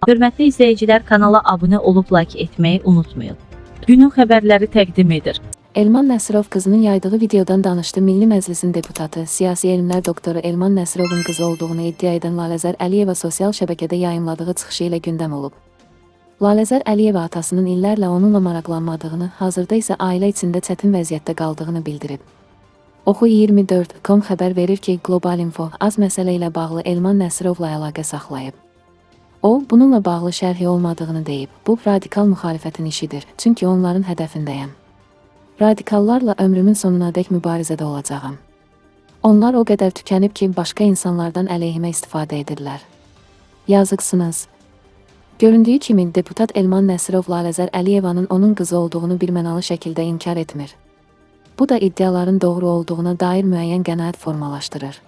Hörmətli izləyicilər, kanala abunə olub like etməyi unutmayın. Günün xəbərləri təqdim edir. Elman Nəsirov qızının yaydığı videodan danışdı. Milli Məclisin deputatı, siyasi elmlər doktoru Elman Nəsirovun qızı olduğunu iddia edən Laləzər Əliyeva sosial şəbəkədə yayımladığı çıxışı ilə gündəm olub. Laləzər Əliyeva atasının illərlə onunla maraqlanmadığını, hazırda isə ailə içində çətin vəziyyətdə qaldığını bildirib. Oxu 24.com xəbər verir ki, Global Info az məsələ ilə bağlı Elman Nəsirovla əlaqə saxlayıb. O, bununla bağlı şərhi olmadığını deyib. Bu, radikal müxalifətin işidir, çünki onların hədəfindəyəm. Radikallarla ömrümün sonunadək mübarizədə olacağam. Onlar o qədər tükənib ki, başqa insanlardan əleyhimə istifadə edirlər. Yazıqsınız. Göründüyü kimi deputat Elman Nəsirov Laləzər Əliyevanın onun qızı olduğunu birmənalı şəkildə inkar etmir. Bu da iddiaların doğru olduğuna dair müəyyən qənaət formalaşdırır.